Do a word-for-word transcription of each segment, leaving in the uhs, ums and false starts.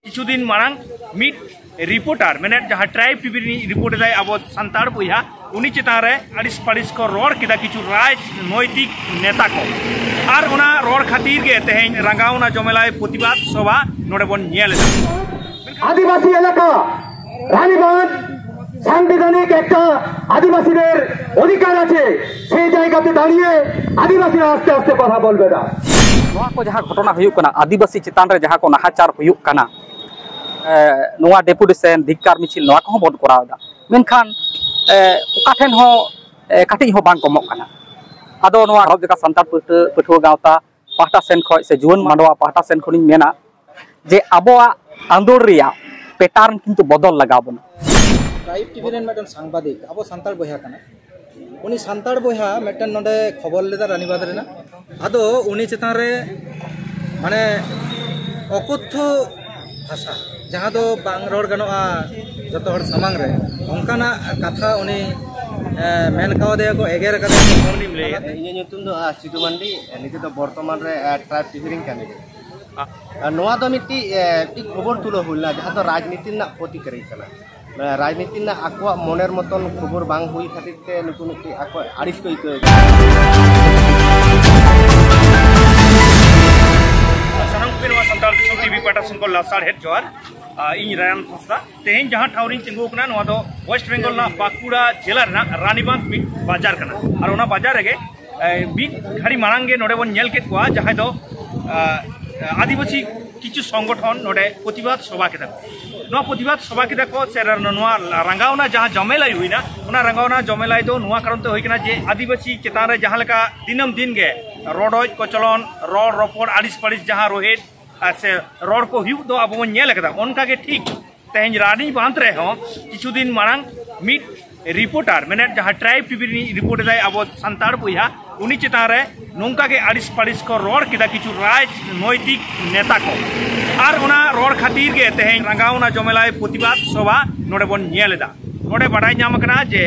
ᱠᱤᱪᱷᱩ ᱫᱤᱱ ᱢᱟᱲᱟᱝ ᱢᱤᱫ ᱨᱤᱯᱳᱨᱴᱟᱨ, ᱢᱮᱱᱮᱫ ᱡᱟᱦᱟᱸ ᱴᱨᱟᱭᱤᱵᱽ ᱴᱤᱵᱷᱤ ᱨᱤᱱᱤᱡ ᱨᱤᱯᱳᱨᱴ ᱮᱫᱟᱭ ᱟᱵᱚ ᱥᱟᱱᱛᱟᱲ ᱵᱚᱭᱦᱟ, ᱩᱱᱤ ᱪᱮᱛᱟᱱ ᱨᱮ ᱟᱹᱲᱤᱥ ᱯᱟᱹᱲᱤᱥ ᱠᱚ ᱨᱚᱲ ᱠᱮᱫᱟ ᱠᱤᱪᱷᱩ ᱨᱟᱡᱽᱱᱳᱭᱛᱤᱠ ᱱᱮᱛᱟ ᱠᱚ᱾ ᱟᱨ ᱚᱱᱟ ᱨᱚᱲ ᱠᱷᱟᱹᱛᱤᱨ ᱜᱮ ᱛᱮᱦᱮᱧ ᱨᱟᱸᱜᱟᱣᱱᱟ ᱡᱚᱢᱮᱞᱟᱭ ᱯᱨᱚᱛᱤᱵᱟᱫ ᱥᱚᱵᱷᱟ ᱱᱚᱰᱮ ᱵᱚᱱ ᱧᱮᱞ ᱮᱫᱟ᱾ ᱟᱹᱫᱤᱵᱟᱹᱥᱤ ᱮᱞᱟᱠᱟ, ᱨᱟᱱᱤᱵᱟᱸᱫᱷ, ᱥᱟᱝᱵᱤᱫᱷᱟᱱᱤᱠ ᱮᱠᱴᱟ ᱟᱹᱫᱤᱵᱟᱹᱥᱤ দের অধিকার আছে, সেই জায়গাতে দাঁড়িয়ে আদিবাসীরা আস্তে আস্তে কথা বলবে না। ᱱᱚᱣᱟ ᱠᱚ ᱡᱟᱦᱟᱸ ᱜᱷᱚᱴᱚᱱᱟ ᱦᱩᱭᱩᱜ ᱠᱟᱱᱟ, ᱟᱹᱫᱤᱵᱟᱹᱥᱤ ᱪᱮᱛᱟᱱ ᱨᱮ ᱡᱟᱦᱟᱸ ᱠᱚ ᱱᱟᱦᱟᱪᱟᱨ ᱦᱩᱭᱩᱜ ᱠᱟᱱᱟ, ᱮ, ᱱᱚᱣᱟ ᱰᱮᱯᱩᱴᱮᱥᱚᱱ, ᱫᱷᱤᱠᱠᱟᱨ ᱢᱤᱪᱷᱤᱞ, ᱱᱚᱣᱟ ᱠᱚᱦᱚᱸ ᱵᱚᱱ ᱠᱚᱨᱟᱣ ᱮᱫᱟ᱾ ᱢᱮᱱᱠᱷᱟᱱ, ᱮ, ᱚᱠᱟ ᱴᱷᱮᱱ ᱦᱚᱸ, ᱮ, ᱠᱟᱹᱴᱤᱡ ᱦᱚᱸ ᱵᱟᱝ ᱠᱚᱢᱚᱜ ᱠᱟᱱᱟ᱾ ᱟᱫᱚ ᱱᱚᱣᱟ ᱵᱷᱟᱨᱚᱛ ᱡᱟᱠᱟᱛ ᱥᱟᱱᱛᱟᱲ ᱯᱟᱹᱴᱷᱩᱣᱟᱹ, ᱯᱟᱹᱴᱷᱩᱣᱟᱹ ᱜᱟᱶᱛᱟ ᱯᱟᱦᱴᱟ ᱥᱮᱱ ᱠᱷᱚᱱ ᱥᱮ ᱡᱩᱣᱟᱹᱱ ᱢᱟᱰᱣᱟ ᱯᱟᱦᱴᱟ ᱥᱮᱱ ᱠᱷᱚᱱᱤᱧ ᱢᱮᱱᱟ ᱡᱮ ᱟᱵᱚᱣᱟᱜ ᱟᱸᱫᱳᱲ ᱨᱮᱭᱟᱜ ᱯᱮᱴᱟᱨᱱ ᱠᱤᱱᱛᱩ ᱵᱚᱫᱚᱞ ᱞᱟᱜᱟᱣ ᱵᱚᱱᱟ᱾ ᱴᱨᱟᱭᱤᱵᱽ ᱴᱤᱵᱷᱤ ᱨᱮᱱ ᱢᱤᱫᱴᱮᱱ ᱥᱟᱝᱵᱟᱫᱤᱠ, ᱟᱵᱚ ᱥᱟᱱᱛᱟᱲ ᱵᱚᱭᱦᱟ ᱠᱟᱱᱟ᱾ ᱩᱱᱤ ᱥᱟᱱᱛᱟᱲ ᱵᱚᱭᱦᱟ ᱢᱤᱫᱴᱮᱱ ᱱᱚᱰᱮ ᱠᱷᱚᱵᱚᱨ ᱞᱮᱫᱟ ᱨᱟᱱᱤᱵᱟᱸᱫᱷ ᱨᱮᱱᱟᱜ᱾ ᱟᱫᱚ ᱩᱱᱤ ᱪᱮᱛᱟᱱ ᱨᱮ ᱢᱟᱱᱮ ᱚᱠᱚᱛᱷᱚ ᱵᱷᱟᱥᱟ, ᱡᱟᱦᱟᱸ ᱫᱚ ᱵᱟᱝ ᱨᱚᱲ ᱜᱟᱱᱚᱜᱼᱟ ᱡᱚᱛᱚ ᱦᱚᱲ ᱥᱟᱢᱟᱝ ᱨᱮ, ᱚᱱᱠᱟᱱᱟᱜ ᱠᱟᱛᱷᱟ ᱩᱱᱤ, ᱮ, ᱢᱮᱱ ᱠᱟᱣᱫᱮᱭᱟ ᱠᱚ, ᱮᱜᱮᱨ ᱟᱠᱟᱫᱮᱭᱟ ᱠᱚ᱾ ᱤᱧᱟᱹᱜ ᱧᱩᱛᱩᱢ ᱫᱚ, ᱟ, ᱥᱤᱫᱷᱩ ᱢᱟᱱᱰᱤ᱾ ᱱᱤᱛᱚᱜ ᱫᱚ ᱵᱚᱨᱛᱚᱢᱟᱱ ᱨᱮ, ᱟ, ᱴᱨᱟᱭᱤᱵᱽ ᱴᱤᱵᱷᱤ ᱨᱤᱧ ᱠᱟᱹᱢᱤ ᱠᱟᱱᱟ᱾ ᱟᱨ ᱱᱚᱣᱟ ᱫᱚ ᱢᱤᱫᱴᱤᱡ, ᱮ, ᱢᱤᱫᱴᱤᱡ ᱠᱷᱚᱵᱚᱨ ᱛᱩᱞᱟᱹᱣ ᱦᱩᱭ ᱞᱮᱱᱟ, ᱡᱟᱦᱟᱸ ᱫᱚ ᱨᱟᱡᱽᱱᱤᱛᱤ ᱨᱮᱱᱟᱜ ᱠᱷᱚᱛᱤ ᱠᱟᱹᱨᱤ ᱠᱟᱱᱟ᱾ ᱨᱟᱡᱽᱱᱤᱛᱤ ᱨᱮᱱᱟᱜ ᱟᱠᱚᱣᱟᱜ ᱢᱚᱱᱮᱨ ᱢᱚᱛᱚᱱ ᱠᱷᱚᱵᱚᱨ ᱵᱟᱝ ᱦᱩᱭ ᱠᱷᱟᱹᱛᱤᱨ ᱛᱮ ᱱᱩᱠᱩ ᱢᱤᱫᱴᱤᱡ ᱟᱠᱚ ᱟᱹᱲᱤᱥ ᱠᱚ ᱟᱹᱭᱠᱟᱹᱣ ᱮᱫᱟ᱾ ᱥᱟᱱᱟᱢ ᱠᱚᱜᱮ ᱱᱚᱣᱟ ᱥᱟᱱᱛᱟᱲ ᱫᱤᱥᱚᱢ ᱴᱤᱵᱷᱤ ᱯᱟᱦᱴᱟ ᱥᱮᱱ ᱠᱷᱚᱱ ᱞᱟᱥᱟᱲᱦᱮᱫ ᱡᱚᱦᱟᱨ᱾ ᱟ, ᱤᱧ ᱨᱟᱭᱟᱱ ᱦᱟᱸᱥᱫᱟ᱾ ᱛᱮᱦᱮᱧ ᱡᱟᱦᱟᱸ ᱴᱷᱟᱶ ᱨᱤᱧ ᱛᱤᱸᱜᱩ ᱟᱠᱟᱱᱟ, ᱱᱚᱣᱟ ᱫᱚ ᱳᱭᱮᱥᱴ ᱵᱮᱝᱜᱚᱞ ᱨᱮᱱᱟᱜ ᱵᱟᱸᱠᱩᱲᱟ ᱡᱮᱞᱟ ᱨᱮᱱᱟᱜ ᱨᱟᱱᱤᱵᱟᱸᱫᱷ ᱢᱤᱫ ᱵᱟᱡᱟᱨ ᱠᱟᱱᱟ᱾ ᱟᱨ ᱚᱱᱟ ᱵᱟᱡᱟᱨ ᱨᱮᱜᱮ, ᱮ, ᱢᱤᱫ ᱜᱷᱟᱹᱲᱤ ᱢᱟᱲᱟᱝ ᱜᱮ ᱱᱚᱰᱮ ᱵᱚᱱ ᱧᱮᱞ ᱠᱮᱫ ᱠᱚᱣᱟ, ᱡᱟᱦᱟᱸᱭ ᱫᱚ, ᱟ, ᱟᱹᱫᱤᱵᱟᱹᱥᱤ ᱠᱤᱪᱷᱩ ᱥᱚᱝᱜᱚᱴᱷᱚᱱ ᱱᱚᱰᱮ ᱯᱨᱚᱛᱤᱵᱟᱫ ᱥᱚᱵᱷᱟ ᱠᱮᱫᱟ ᱠᱚ᱾ ᱱᱚᱣᱟ ᱯᱨᱚᱛᱤᱵᱟᱫ ᱥᱚᱵᱷᱟ ᱠᱮᱫᱟ ᱠᱚ ᱥᱮ ᱱᱚᱣᱟ ᱨᱟᱸᱜᱟᱣᱱᱟ ᱡᱟᱦᱟᱸ ᱡᱚᱢᱮᱞᱟᱭ ᱦᱩᱭᱱᱟ, ᱚᱱᱟ ᱨᱟᱸᱜᱟᱣᱱᱟ ᱡᱚᱢᱮᱞᱟᱭ ᱫᱚ ᱱᱚᱣᱟ ᱠᱟᱨᱚᱱ ᱛᱮ ᱦᱩᱭ ᱠᱟᱱᱟ ᱡᱮ ᱟᱹᱫᱤᱵᱟᱹᱥᱤ ᱪᱮᱛᱟᱱ ᱨᱮ ᱡᱟᱦᱟᱸ ᱞᱮᱠᱟ ᱫᱤᱱᱟᱹᱢ ᱫᱤᱱ ᱜᱮ ᱨᱚᱰᱚᱡ ᱠᱚᱪᱞᱚᱱ, ᱨᱚᱲ ᱨᱚᱯᱚᱲ, ᱟᱹᱲᱤᱥ ᱯᱟᱹᱲᱤᱥ ᱡᱟᱦᱟᱸ ᱨᱳᱦᱮᱫ, ᱟᱨ ᱥᱮ ᱨᱚᱲ ᱠᱚ ᱦᱩᱭᱩᱜ ᱫᱚ ᱟᱵᱚ ᱵᱚᱱ ᱧᱮᱞ ᱟᱠᱟᱫᱟ, ᱚᱱᱠᱟ ᱜᱮ ᱴᱷᱤᱠ ᱛᱮᱦᱮᱧ ᱨᱟᱱᱤᱵᱟᱸᱫᱷ ᱨᱮᱦᱚᱸ ᱠᱤᱪᱷᱩ ᱫᱤᱱ ᱢᱟᱲᱟᱝ ᱢᱤᱫ ᱨᱤᱯᱳᱨᱴᱟᱨ, ᱢᱮᱱᱮᱫ ᱡᱟᱦᱟᱸ ᱴᱨᱟᱭᱤᱵᱽ ᱴᱤᱵᱷᱤ ᱨᱤᱱᱤᱡ ᱨᱤᱯᱳᱨᱴ ᱮᱫᱟᱭ ᱟᱵᱚ ᱥᱟᱱᱛᱟᱲ ᱵᱚᱭᱦᱟ, ᱩᱱᱤ ᱪᱮᱛᱟᱱ ᱨᱮ ᱱᱚᱝᱠᱟ ᱜᱮ ᱟᱹᱲᱤᱥ ᱯᱟᱹᱲᱤᱥ ᱠᱚ ᱨᱚᱲ ᱠᱮᱫᱟ ᱠᱤᱪᱷᱩ ᱨᱟᱡᱽᱱᱳᱭᱛᱤᱠ ᱱᱮᱛᱟ ᱠᱚ᱾ ᱟᱨ ᱚᱱᱟ ᱨᱚᱲ ᱠᱷᱟᱹᱛᱤᱨ ᱜᱮ ᱛᱮᱦᱮᱧ ᱨᱟᱸᱜᱟᱣᱱᱟ ᱡᱚᱢᱮᱞᱟᱭ ᱯᱨᱚᱛᱤᱵᱟᱫ ᱥᱚᱵᱷᱟ ᱱᱚᱰᱮ ᱵᱚᱱ ᱧᱮᱞ ᱮᱫᱟ᱾ ᱱᱚᱰᱮ ᱵᱟᱰᱟᱭ ᱧᱟᱢ ᱟᱠᱟᱱᱟ ᱡᱮ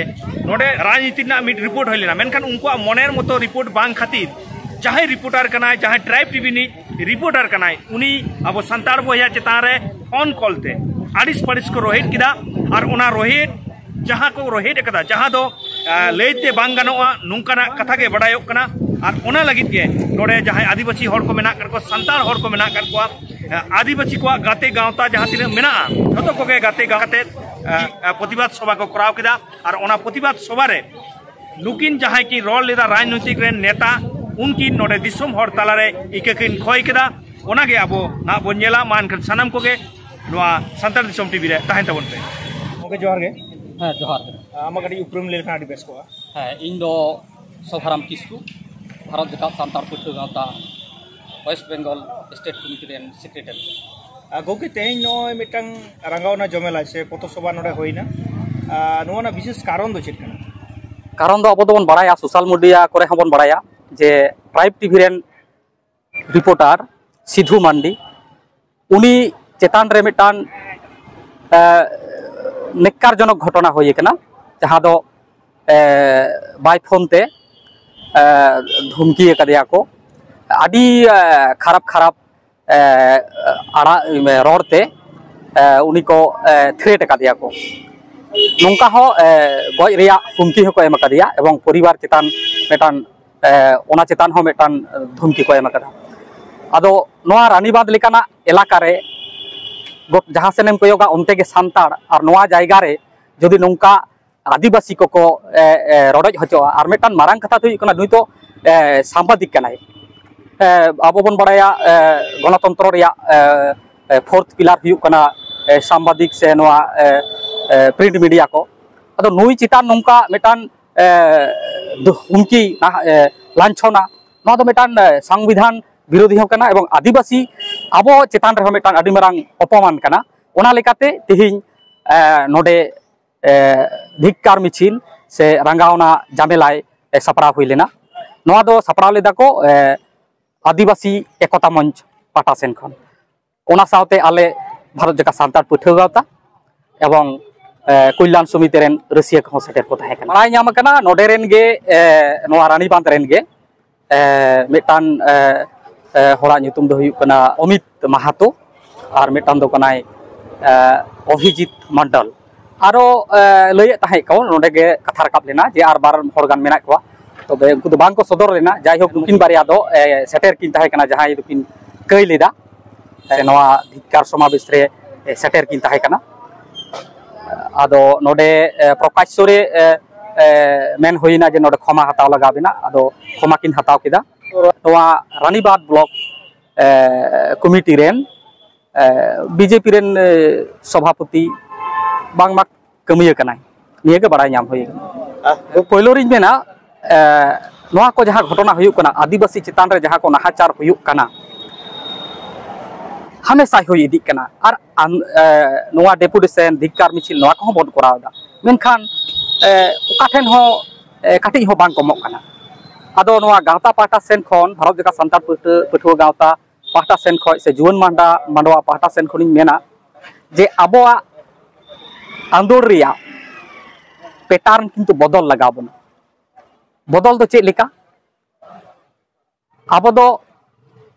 ᱱᱚᱰᱮ ᱨᱟᱡᱽᱱᱤᱛᱤ ᱨᱮᱱᱟᱜ ᱢᱤᱫ ᱨᱤᱯᱳᱨᱴ ᱦᱩᱭ ᱞᱮᱱᱟ, ᱢᱮᱱᱠᱷᱟᱱ ᱩᱱᱠᱩᱣᱟᱜ ᱢᱚᱱᱮᱨ ᱢᱚᱛᱚ ᱨᱤᱯᱳᱨᱴ ᱵᱟᱝ ᱠᱷᱟᱹᱛᱤᱨ ᱡᱟᱦᱟᱸᱭ ᱨᱤᱯᱳᱨᱴᱟᱨ ᱠᱟᱱᱟᱭ, ᱡᱟᱦᱟᱸᱭ ᱴᱨᱟᱭᱤᱵᱽ ᱴᱤᱵᱷᱤ ᱨᱤᱱᱤᱡ ᱨᱤᱯᱳᱨᱴᱟᱨ ᱠᱟᱱᱟᱭ, ᱩᱱᱤ ᱟᱵᱚ ᱥᱟᱱᱛᱟᱲ ᱵᱚᱭᱦᱟ ᱪᱮᱛᱟᱱ ᱨᱮ ᱯᱷᱳᱱ ᱠᱚᱞ ᱛᱮ ᱟᱹᱲᱤᱥ ᱯᱟᱹᱲᱤᱥ ᱠᱚ ᱨᱚᱦᱮᱫ ᱠᱮᱫᱟ᱾ ᱟᱨ ᱚᱱᱟ ᱨᱚᱦᱮᱫ, ᱡᱟᱦᱟᱸ ᱠᱚ ᱨᱚᱦᱮᱫ ᱟᱠᱟᱫᱟ, ᱡᱟᱦᱟᱸ ᱫᱚ ᱞᱟᱹᱭ ᱛᱮ ᱵᱟᱝ ᱜᱟᱱᱚᱜᱼᱟ, ᱱᱚᱝᱠᱟᱱᱟᱜ ᱠᱟᱛᱷᱟ ᱜᱮ ᱵᱟᱰᱟᱭᱚᱜ ᱠᱟᱱᱟ᱾ ᱟᱨ ᱚᱱᱟ ᱞᱟᱹᱜᱤᱫ ᱜᱮ ᱱᱚᱰᱮ ᱡᱟᱦᱟᱸᱭ ᱟᱹᱫᱤᱵᱟᱹᱥᱤ ᱦᱚᱲ ᱠᱚ ᱢᱮᱱᱟᱜ ᱟᱠᱟᱫ ᱠᱚᱣᱟ, ᱥᱟᱱᱛᱟᱲ ᱦᱚᱲ ᱠᱚ ᱢᱮᱱᱟᱜ ᱟᱠᱟᱫ ᱠᱚᱣᱟ, ᱟᱹᱫᱤᱵᱟᱹᱥᱤ ᱠᱚᱣᱟᱜ ᱜᱟᱛᱮ ᱜᱟᱶᱛᱟ ᱡᱟᱦᱟᱸ ᱛᱤᱱᱟᱹᱜ ᱢᱮᱱᱟᱜᱼᱟ, ᱡᱷᱚᱛᱚ ᱠᱚᱜᱮ ᱜᱟᱛᱮ ᱜᱟᱶᱛᱟ ᱠᱟᱛᱮ ᱯᱨᱚᱛᱤᱵᱟᱫ ᱥᱚᱵᱷᱟ ᱠᱚ ᱠᱚᱨᱟᱣ ᱠᱮᱫᱟ᱾ ᱟᱨ ᱚᱱᱟ ᱯᱨᱚᱛᱤᱵᱟᱫ ᱥᱚᱵᱷᱟ ᱨᱮ ᱱᱩᱠᱤᱱ ᱡᱟᱦᱟᱸᱭ ᱠᱤᱱ ᱨᱚᱲ ᱞᱮᱫᱟ, ᱨᱟᱡᱽᱱᱳᱭᱛᱤᱠ ᱨᱮᱱ ᱱᱮᱛᱟ, ᱩᱱᱠᱤᱱ ᱱᱚᱰᱮ ᱫᱤᱥᱚᱢ ᱦᱚᱲ ᱛᱟᱞᱟᱨᱮ ᱤᱠᱟᱹ ᱠᱤᱱ ᱠᱷᱚᱭ ᱠᱮᱫᱟ᱾ ᱚᱱᱟᱜᱮ ᱟᱵᱚ ᱱᱟᱦᱟᱜ ᱵᱚᱱ ᱧᱮᱞᱟ᱾ ᱢᱟ ᱮᱱᱠᱷᱟᱱ ᱥᱟᱱᱟᱢ ᱠᱚᱜᱮ ᱱᱚᱣᱟ ᱥᱟᱱᱛᱟᱲ ᱫᱤᱥᱚᱢ ᱴᱤᱵᱷᱤ ᱨᱮ ᱛᱟᱦᱮᱱ ᱛᱟᱵᱚᱱ ᱯᱮ᱾ ᱜᱚᱢᱠᱮ, ᱡᱚᱦᱟᱨ ᱜᱮ᱾ ᱦᱮᱸ, ᱡᱚᱦᱟᱨ ᱜᱮ᱾ ᱟᱢᱟᱜ ᱠᱟᱹᱴᱤᱡ ᱩᱯᱨᱩᱢ ᱞᱟᱹᱭ ᱞᱮᱠᱷᱟᱱ ᱟᱹᱰᱤ ᱵᱮᱥ ᱠᱚᱜᱼᱟ᱾ ᱦᱮᱸ, ᱤᱧ ᱫᱚ ᱥᱚᱵᱷᱟᱨᱟᱢ ᱠᱤᱥᱠᱩ, ᱵᱷᱟᱨᱚᱛ ᱡᱟᱠᱟᱛ ᱥᱟᱱᱛᱟᱲ ᱯᱟᱹᱴᱷᱩᱣᱟᱹ ᱜᱟᱶᱛᱟ ᱳᱭᱮᱥᱴ ᱵᱮᱝᱜᱚᱞ ᱥᱴᱮᱴ ᱠᱚᱢᱤᱴᱤ ᱨᱮᱱ ᱥᱮᱠᱨᱮᱴᱟᱨᱤ᱾ ᱟᱨ ᱜᱚᱢᱠᱮ, ᱛᱮᱦᱮᱧ ᱱᱚᱜᱼᱚᱭ ᱢᱤᱫᱴᱟᱝ ᱨᱟᱸᱜᱟᱣᱱᱟ ᱡᱚᱢᱮᱞᱟ ᱥᱮ ᱯᱚᱛᱷᱚ ᱥᱚᱵᱷᱟ ᱱᱚᱰᱮ ᱦᱩᱭᱱᱟ, ᱟᱨ ᱱᱚᱣᱟ ᱨᱮᱱᱟᱜ ᱵᱤᱥᱮᱥ ᱠᱟᱨᱚᱱ ᱫᱚ ᱪᱮᱫ ᱠᱟᱱᱟ? ᱠᱟᱨᱚᱱ ᱫᱚ ᱟᱵᱚ ᱫᱚᱵᱚᱱ ᱵᱟᱲᱟᱭᱟ, ᱥᱳᱥᱟᱞ ᱢᱤᱰᱤᱭᱟ ᱠᱚᱨᱮ ᱦᱚᱸᱵᱚᱱ ᱵᱟᱲᱟᱭᱟ ᱡᱮ ᱴᱨᱟᱭᱤᱵᱽ ᱴᱤᱵᱷᱤ ᱨᱮᱱ ᱨᱤᱯᱳᱨᱴᱟᱨ ᱥᱤᱫᱷᱩ ᱢᱟᱱᱰᱤ, ᱩᱱᱤ ᱪᱮᱛᱟᱱ ᱨᱮ ᱢᱤᱫᱴᱟᱝ, ᱮ, ᱱᱮᱠᱠᱟᱨᱡᱚᱱᱚᱠ ᱜᱷᱚᱴᱚᱱᱟ ᱦᱩᱭ ᱟᱠᱟᱱᱟ, ᱡᱟᱦᱟᱸ ᱫᱚ, ᱮ, ᱵᱟᱭ ᱯᱷᱳᱱ ᱛᱮ, ᱮ, ᱫᱷᱩᱢᱠᱤ ᱟᱠᱟᱫᱮᱭᱟ ᱠᱚ᱾ ᱟᱹᱰᱤ, ᱮ, ᱠᱷᱟᱨᱟᱯ ᱠᱷᱟᱨᱟᱯ, ᱮ, ᱟᱲᱟᱜ, ᱨᱚᱲ ᱛᱮ, ᱮ, ᱩᱱᱤ ᱠᱚ, ᱮ, ᱛᱷᱨᱮᱴ ᱟᱠᱟᱫᱮᱭᱟ ᱠᱚ᱾ ᱱᱚᱝᱠᱟ ᱦᱚᱸ, ᱮ, ᱜᱚᱡ ᱨᱮᱭᱟᱜ ᱦᱩᱢᱠᱤ ᱦᱚᱸᱠᱚ ᱮᱢ ᱟᱠᱟᱫᱮᱭᱟ ᱮᱵᱚᱝ ᱯᱚᱨᱤᱵᱟᱨ ᱪᱮᱛᱟᱱ ᱢᱤᱫᱴᱟᱝ, ᱮ, ᱚᱱᱟ ᱪᱮᱛᱟᱱ ᱦᱚᱸ ᱢᱤᱫᱴᱟᱝ ᱫᱷᱩᱢᱠᱤ ᱠᱚ ᱮᱢ ᱟᱠᱟᱫᱟ᱾ ᱟᱫᱚ ᱱᱚᱣᱟ ᱨᱟᱱᱤᱵᱟᱸᱫᱷ ᱞᱮᱠᱟᱱᱟᱜ ᱮᱞᱟᱠᱟ ᱨᱮ ᱜᱚᱴ-, ᱡᱟᱦᱟᱸ ᱥᱮᱱ ᱮᱢ ᱠᱚᱭᱚᱜᱟ, ᱚᱱᱛᱮ ᱜᱮ ᱥᱟᱱᱛᱟᱲ, ᱟᱨ ᱱᱚᱣᱟ ᱡᱟᱭᱜᱟ ᱨᱮ ᱡᱩᱫᱤ ᱱᱚᱝᱠᱟ ᱟᱹᱫᱤᱵᱟᱹᱥᱤ ᱠᱚᱠᱚ, ᱮ, ᱮ, ᱨᱚᱰᱚᱡ ᱦᱚᱪᱚᱜᱼᱟ᱾ ᱟᱨ ᱢᱤᱫᱴᱟᱝ ᱢᱟᱨᱟᱝ ᱠᱟᱛᱷᱟ ᱫᱚ ᱦᱩᱭᱩᱜ ᱠᱟᱱᱟ, ᱱᱩᱭ ᱫᱚ, ᱮ, ᱥᱟᱢᱵᱟᱫᱤᱠ ᱠᱟᱱᱟᱭ᱾ ᱮ, ᱟᱵᱚ ᱵᱚᱱ ᱵᱟᱲᱟᱭᱟ, ᱮ, ᱜᱚᱱᱚᱛᱚᱱᱛᱨᱚ ᱨᱮᱭᱟᱜ, ᱮ, ᱮ, ᱯᱷᱳᱨᱛᱷ ᱯᱤᱞᱟᱨ ᱦᱩᱭᱩᱜ ᱠᱟᱱᱟ, ᱮ, ᱥᱟᱢᱵᱟᱫᱤᱠ ᱥᱮ ᱱᱚᱣᱟ, ᱮ, ᱮ, ᱯᱨᱤᱱᱴ ᱢᱤᱰᱤᱭᱟ ᱠᱚ᱾ ᱟᱫᱚ ᱱᱩᱭ ᱪᱮᱛᱟᱱ ᱱᱚᱝᱠᱟ ᱢᱤᱫᱴᱟᱝ, ᱮ, ᱫᱩ-, ᱦᱩᱢᱠᱤ, ᱱᱟᱦ-, ᱮ, ᱞᱟᱧᱪᱷᱚᱱᱟ, ᱱᱚᱣᱟ ᱫᱚ ᱢᱤᱫᱴᱟᱝ, ᱮ, ᱥᱚᱝᱵᱤᱫᱷᱟᱱ ᱵᱤᱨᱳᱫᱷᱤ ᱦᱚᱸ ᱠᱟᱱᱟ ᱮᱵᱚᱝ ᱟᱹᱫᱤᱵᱟᱹᱥᱤ ᱟᱵᱚ ᱪᱮᱛᱟᱱ ᱨᱮᱦᱚᱸ ᱢᱤᱫᱴᱟᱝ ᱟᱹᱰᱤ ᱢᱟᱨᱟᱝ ᱚᱯᱚᱢᱟᱱ ᱠᱟᱱᱟ᱾ ᱚᱱᱟ ᱞᱮᱠᱟᱛᱮ ᱛᱮᱦᱮᱧ, ᱮ, ᱱᱚᱰᱮ, ᱮ, ᱫᱷᱤᱠᱠᱟᱨ ᱢᱤᱪᱷᱤᱞ ᱥᱮ ᱨᱟᱸᱜᱟᱣᱱᱟ ᱡᱟᱢᱮᱞᱟᱭ, ᱮ, ᱥᱟᱯᱲᱟᱣ ᱦᱩᱭ ᱞᱮᱱᱟ᱾ ᱱᱚᱣᱟ ᱫᱚ ᱥᱟᱯᱲᱟᱣ ᱞᱮᱫᱟ ᱠᱚ, ᱮ, ᱟᱹᱫᱤᱵᱟᱹᱥᱤ ᱮᱠᱚᱛᱟ ᱢᱚᱧᱪ ᱯᱟᱦᱴᱟ ᱥᱮᱱ ᱠᱷᱚᱱ᱾ ᱚᱱᱟ ᱥᱟᱶᱛᱮ ᱟᱞᱮ ᱵᱷᱟᱨᱚᱛ ᱡᱟᱠᱟᱛ ᱥᱟᱱᱛᱟᱲ ᱯᱟᱹᱴᱷᱩᱣᱟᱹ ᱜᱟᱶᱛᱟ ᱮᱵᱚᱝ, ᱮ, ᱠᱚᱞᱭᱟᱱ ᱥᱚᱢᱤᱛᱤ ᱨᱮᱱ ᱨᱟᱹᱥᱤᱭᱟᱹ ᱠᱚᱦᱚᱸ ᱥᱮᱴᱮᱨ ᱠᱚ ᱛᱟᱦᱮᱸ ᱠᱟᱱᱟ᱾ ᱵᱟᱲᱟᱭ ᱧᱟᱢ ᱟᱠᱟᱱᱟ, ᱱᱚᱰᱮ ᱨᱮᱱ ᱜᱮ, ᱮ, ᱱᱚᱣᱟ ᱨᱟᱱᱤᱵᱟᱸᱫᱷ ᱨᱮᱱ ᱜᱮ ᱮ, ᱢᱤᱫᱴᱟᱝ, ᱮ, ᱮ, ᱦᱚᱲᱟᱜ ᱧᱩᱛᱩᱢ ᱫᱚ ᱦᱩᱭᱩᱜ ᱠᱟᱱᱟ ᱚᱢᱤᱛ ᱢᱟᱦᱟᱛᱚ, ᱟᱨ ᱢᱤᱫᱴᱟᱝ ᱫᱚ ᱠᱟᱱᱟᱭ, ᱮ, ᱚᱵᱷᱤᱡᱤᱛ ᱢᱚᱱᱰᱚᱞ᱾ ᱟᱨᱚ, ᱮ, ᱞᱟᱹᱭᱮᱫ ᱛᱟᱦᱮᱸᱫ ᱠᱚ, ᱱᱚᱰᱮ ᱜᱮ ᱠᱟᱛᱷᱟ ᱨᱟᱠᱟᱵ ᱞᱮᱱᱟ ᱡᱮ ᱟᱨ ᱵᱟᱨ ᱦᱚᱲ ᱜᱟᱱ ᱢᱮᱱᱟᱜ ᱠᱚᱣᱟ, ᱛᱚᱵᱮ ᱩᱱᱠᱩ ᱫᱚ ᱵᱟᱝ ᱠᱚ ᱥᱚᱫᱚᱨ ᱞᱮᱱᱟ᱾ ᱡᱟᱭᱦᱳᱠ, ᱱᱩᱠᱤᱱ ᱵᱟᱨᱭᱟ ᱫᱚ, ᱮ, ᱥᱮᱴᱮᱨ ᱠᱤᱱ ᱛᱟᱦᱮᱸ ᱠᱟᱱᱟ, ᱡᱟᱦᱟᱸᱭ ᱫᱚᱠᱤᱱ ᱠᱟᱹᱭ ᱞᱮᱫᱟ, ᱥᱮ ᱱᱚᱣᱟ ᱫᱷᱤᱠᱠᱟᱨ ᱥᱚᱢᱟᱵᱮᱥ ᱨᱮ, ᱮ, ᱥᱮᱴᱮᱨ ᱠᱤᱱ ᱛᱟᱦᱮᱸ ᱠᱟᱱᱟ᱾ ᱟᱫᱚ ᱱᱚᱰᱮ, ᱮ, ᱯᱨᱚᱠᱟᱥᱥᱚ ᱨᱮ, ᱮ, ᱮ, ᱢᱮᱱ ᱦᱩᱭᱱᱟ ᱡᱮ ᱱᱚᱰᱮ ᱠᱷᱚᱢᱟ ᱦᱟᱛᱟᱣ ᱞᱟᱜᱟᱣ ᱵᱮᱱᱟ᱾ ᱟᱫᱚ ᱠᱷᱚᱢᱟ ᱠᱤᱱ ᱦᱟᱛᱟᱣ ᱠᱮᱫᱟ᱾ ᱱᱚᱣᱟ ᱨᱟᱱᱤᱵᱟᱸᱫᱷ ᱵᱞᱚᱠ, ᱮ, ᱠᱚᱢᱤᱴᱤ ᱨᱮᱱ, ᱮ, ᱵᱤᱡᱮᱯᱤ ᱨᱮᱱ, ᱮ, ᱥᱚᱵᱷᱟᱯᱚᱛᱤ ᱵᱟᱝᱢᱟ ᱠᱟᱹᱢᱤᱭᱟᱹ ᱠᱟᱱᱟᱭ, ᱱᱤᱭᱟᱹ ᱜᱮ ᱵᱟᱲᱟᱭ ᱧᱟᱢ ᱦᱩᱭ ᱠᱟᱱᱟ᱾ ᱟᱦ᱾ ᱯᱳᱭᱞᱳ ᱨᱤᱧ ᱢᱮᱱᱟ, ᱮ, ᱱᱚᱣᱟ ᱠᱚ ᱡᱟᱦᱟᱸ ᱜᱷᱚᱴᱚᱱᱟ ᱦᱩᱭᱩᱜ ᱠᱟᱱᱟ, ᱟᱹᱫᱤᱵᱟᱹᱥᱤ ᱪᱮᱛᱟᱱ ᱨᱮ ᱡᱟᱦᱟᱸ ᱠᱚ ᱱᱟᱦᱟᱪᱟᱨ ᱦᱩᱭᱩᱜ ᱠᱟᱱᱟ, ᱦᱟᱢᱮᱥᱟᱭ ᱦᱩᱭ ᱤᱫᱤᱜ ᱠᱟᱱᱟ᱾ ᱟᱨ ᱟᱱ-, ᱮ, ᱱᱚᱣᱟ ᱰᱮᱯᱩᱴᱮᱥᱚᱱ, ᱫᱷᱤᱠᱠᱟᱨ ᱢᱤᱪᱷᱤᱞ, ᱱᱚᱣᱟ ᱠᱚᱦᱚᱸ ᱵᱚᱱ ᱠᱚᱨᱟᱣ ᱮᱫᱟ, ᱢᱮᱱᱠᱷᱟᱱ, ᱮ, ᱚᱠᱟ ᱴᱷᱮᱱ ᱦᱚᱸ, ᱮ, ᱠᱟᱹᱴᱤᱡ ᱦᱚᱸ ᱵᱟᱝ ᱠᱚᱢᱚᱜ ᱠᱟᱱᱟ᱾ ᱟᱫᱚ ᱱᱚᱣᱟ ᱜᱟᱶᱛᱟ ᱯᱟᱦᱴᱟ ᱥᱮᱱ ᱠᱷᱚᱱ, ᱵᱷᱟᱨᱚᱛ ᱡᱟᱠᱟᱛ ᱥᱟᱱᱛᱟᱲ ᱯᱟᱹᱴᱷᱩᱣᱟᱹ, ᱯᱟᱹᱴᱷᱩᱣᱟᱹ ᱜᱟᱶᱛᱟ ᱯᱟᱦᱴᱟ ᱥᱮᱱ ᱠᱷᱚᱱ ᱥᱮ ᱡᱩᱣᱟᱹᱱ ᱢᱟᱦᱰᱟ, ᱢᱟᱰᱣᱟ ᱯᱟᱦᱴᱟ ᱥᱮᱱ ᱠᱷᱚᱱᱤᱧ ᱢᱮᱱᱟ ᱡᱮ ᱟᱵᱚᱣᱟᱜ ᱟᱸᱫᱳᱲ ᱨᱮᱭᱟᱜ ᱯᱮᱴᱟᱨᱱ ᱠᱤᱱᱛᱩ ᱵᱚᱫᱚᱞ ᱞᱟᱜᱟᱣ ᱵᱚᱱᱟ᱾ ᱵᱚᱫᱚᱞ ᱫᱚ ᱪᱮᱫ ᱞᱮᱠᱟ? ᱟᱵᱚ ᱫᱚ